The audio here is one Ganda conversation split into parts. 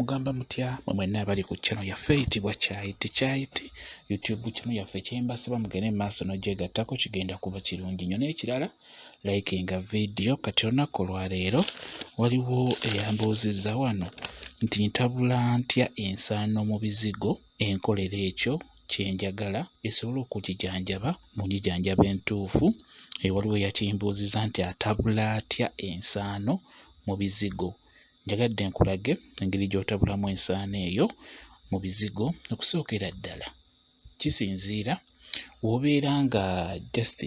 Mugamba mutya mwe mwenna abali ku channel yaffe eyitibwa Kyayiti Kyayiti YouTube channel yaffe kyembasaba mugende mu maaso n'ogyegattako kigenda kuba kirungi nnyo n'ekirala likinga vidiyo. Kati olunaku olwaleero waliwo eyambuuzizza wano nti ntabula ntya ensaano mu bizigo enkolera ekyo kye njagala esobole okugijanjaba mu njijanjaba entuufu. Waliwo eyakimbuuzizza nti atabula atya ensaano mu bizigo. Njagadde nkulage engeri gy'otabulamu ensaano eyo mu bizigo. Okusookera ddala kisinziira w'obeera nga just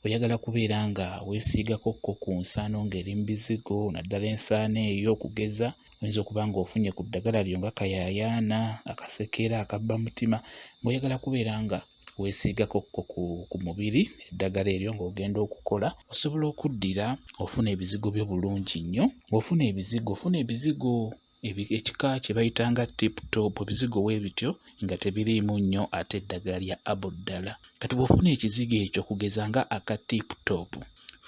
oyagala kubeera nga weesiigako ko ku nsaano ng'eri mu bizigo naddala ensaano eyo okugeza oyinza okuba ng'ofunye ku ddagala lyo nga kayaayaana, akasekera, akabbamutima ng'oyagala kubeera nga weesiigako ko ku mubiri eddagala eryo ng'ogenda okukola osobola okuddira ofuna ebizigo byo bulungi nnyo. Bw'ofuna ebizigo funa ebizigo ekika kye bayita nga tip top ebizigo bwe bityo nga tebiriimu nnyo ate eddagala lya abo ddala. Kati bw'ofuna ekizigo ekyo okugeza nga aka tip top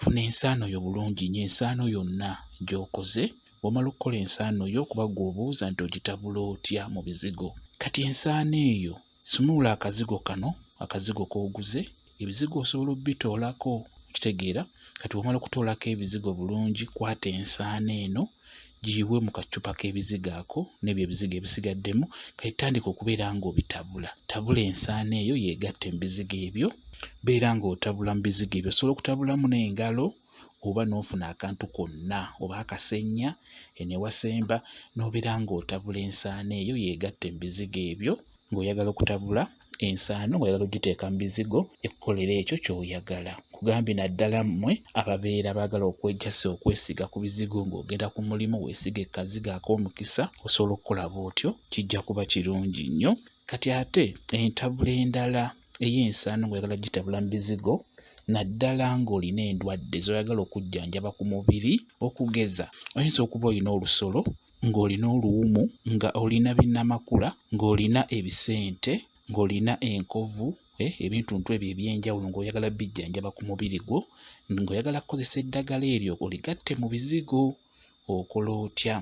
funa ensaano yo bulungi nnyo ensaano yonna gy'okoze bw'omala okukola ensaano yo kuba ggwe obuuza nti ogitabula otya mu bizigo. Kati ensaano eyo sumulula akazigo kano akazigo k'oguze ebizigo osobola obbitoolako okitegeera kati bw'omala okutoolako ebizigo bulungi kwata ensaano eno giyiwe mu kacupa k'ebizigo ako n'ebyo ebizigo ebisigaddemu kati tandika okubeera ng'obitabula tabula ensaano eyo yeegatte mu bizigo ebyo beera ng'otabula mu bizigo ebyo osobola okutabulamu n'engalo oba n'ofuna akantu konna oba akasenya ne wasemba n'obeera ng'otabula ensaano eyo yeegatte mu bizigo ebyo ng'oyagala okutabula ensaano ng'oyagala ogiteeka mu bizigo ekukolere ekyo ky'oyagala. Nkugambye naddala mmwe ababeera baagala okwejjasa okwesiiga ku bizigo ng'ogenda ku mulimu weesiige ku kazigo ak'omukisa osobola okukola bw'otyo kijja kuba kirungi nnyo. Kati ate entabula endala ey'ensaano ng'oyagala gitabula mu bizigo naddala ng'olina endwadde z'oyagala okujjanjaba ku mubiri okugeza oyinza okuba olina olusolo ng'olina oluwumu nga olina binnamakula ng'olina ebisente ng'olina enkovu ebintuntu ebyo eby'enjawulo ng'oyagala bijjanjaba ku mubiri gwo ng'oyagala kukozesa eddagala eryo oligatte mu bizigo okola otya?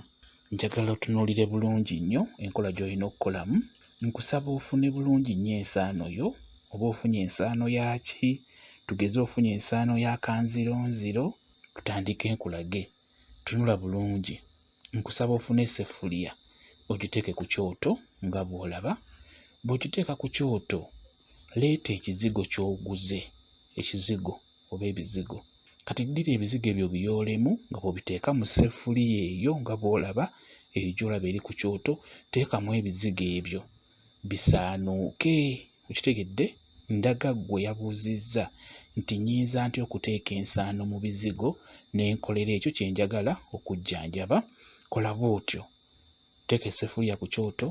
Njagala otunuulire bulungi nnyo enkola gy'olina okukolamu. Nkusaba ofune bulungi nnyo ensaano yo oba ofunye ensaano ya ki? Tugeze ofunye ensaano ya kanzironziro tutandike nkulage. Tunula bulungi. Nkusaba ofune esseffuliya ogiteeke ku kyoto nga bw'olaba. Bw'ogiteeka ku kyoto leeta ekizigo ky'oguze, ekizigo oba ebizigo. Kati ddira ebizigo ebyo obiyoolemu nga bw'obiteeka mu sseffuliya eyo nga bw'olaba eyo gy'olaba eri ku kyoto, teekamu ebizigo ebyo bisaanuuke. Okitegedde? Ndaga ggwe yabuuzizza nti nnyinza ntya okuteeka ensaano mu bizigo ne nkolera ekyo kye njagala okujjanjaba. Kola bw'otyo, teeka esseffuliya ku kyoto,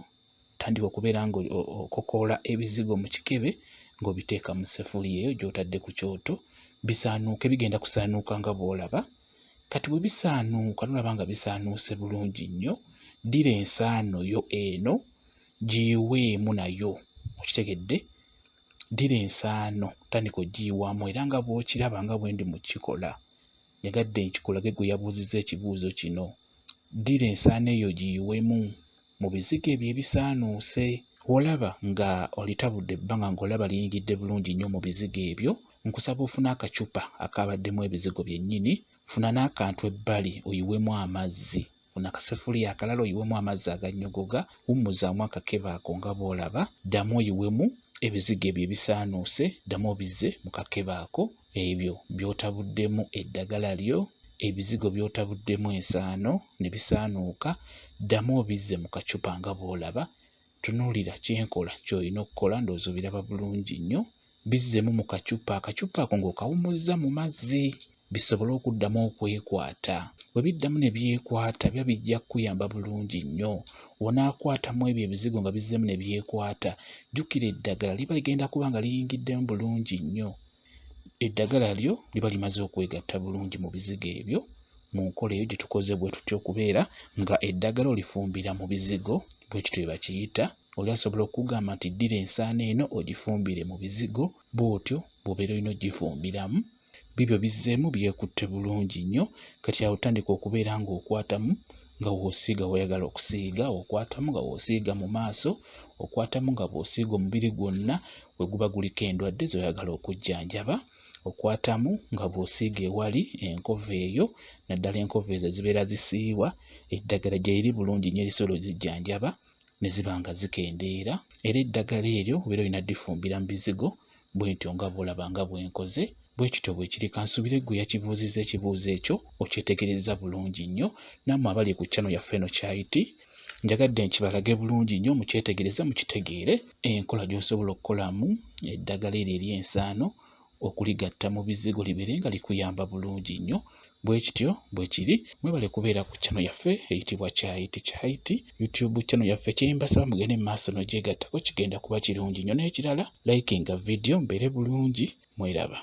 tandika okubeera nga okokoola ebizigo mu kikebe ng'obiteeka mu sseffuliya eyo gy'otadde ku kyoto bisaanuuke bigenda kusaanuuka nga bw'olaba. Kati bwe bisaanuuka n'olaba nga bisaanuuse bulungi nnyo, ddira ensaano yo eno giyiweemu nayo okitegedde? Ddira ensaano tandika oggiyiwamu era nga bw'okiraba nga bwe ndi mu kkikola. Njagadde nkikulage ggwe eyabuuzizza ekibuuzo kino. Ddira ensaano eyo ogiyiwemu mu bizigo ebyo ebisaanuuse. Bw'olaba nga olitabudde ebbanga ng'olaba liyingidde bulungi nnyo mu bizigo ebyo, nkusaba ofune akacupa akabaddemu ebizigo byennyini, funa n'akantu ebbali oyiwemu amazzi. Funa akaseffuliya akalala oyiwemu amazzi agannyogoga, wummuzaamu akakebe ako nga bw'olaba, ddamu oyiwemu ebizigo ebyo ebisaanuuse, ddamu obizze mu kakebe ako, ebyo by'otabuddemu eddagala lyo, ebizigo by'otabuddemu ensaano ne bisaanuuka, ddamu obizze mu kacupa nga bw'olaba. Tunuulira kye nkola ky'olina okukola ndowooza obiraba bulungi nnyo. Bizzeemu mu kacupa, akacupa ako ng'okawummuzza mu mazzi bisobole okuddamu okwekwata. Bwe biddamu ne byekwata biba bijja kukuyamba bulungi nnyo. Bw'onaakwata mu ebyo ebizigo nga bizzeemu ne byekwata, jjukira eddagala liba ligenda kuba nga liyingiddemu bulungi nnyo. Eddagala lyo liba limaze okwegatta bulungi mu bizigo ebyo mu nkola eyo gye tukoze bwe tutyo okubeera nga eddagala olifumbira mu bizigo bwe kityo bwe bakiyita. Oli asobola okukugamba nti ddira ensaano eno ogifumbire mu bizigo bw'otyo bw'obeera olina ogifumbiramu. Bibyo bizzeemu byekutte bulungi nnyo. Kati awo tandika okubeera ng'okwatamu nga w'osiiga w'oyagala okusiiga, okwatamu nga w'osiiga mu maaso, okwatamu nga bw'osiiga omubiri gwonna we guba guliko endwadde z'oyagala okujjanjaba, okwatamu nga bw'osiiga ewali enkovu eyo naddala enkovu ezo ezibeera zisiiwa, eddagala gyeriri bulungi nnyo erisobola ozijjanjaba ne ziba nga zikendeera. Era eddagala eryo obeera olina ddifumbira mu bizigo bwentyo nga bw'olaba nga bwe nkoze. Bwe kityo bwe kiri. Kansuubire ggwe eyakibuuzizza ekibuuzo ekyo okyetegerezza bulungi nnyo. Nammwe abali ku channel yaffe eno Kyayiti, njagadde nkibalage bulungi nnyo mukyetegereze mukitegeere enkola gy'osobola okukolamu eddagala eryo ery'ensaano okuligatta mu bizigo libeere nga likuyamba bulungi nnyo. Bwe kityo bwe kiri. Mwebale kubeera ku channel yaffe eyitibwa Kyayiti Kyayiti, YouTube channel yaffe. Kye mbasaba mugende mu maaso n'ogyegattako kigenda kuba kirungi nnyo. N'ekirala likinga vidiyo mbeere bulungi mweraba.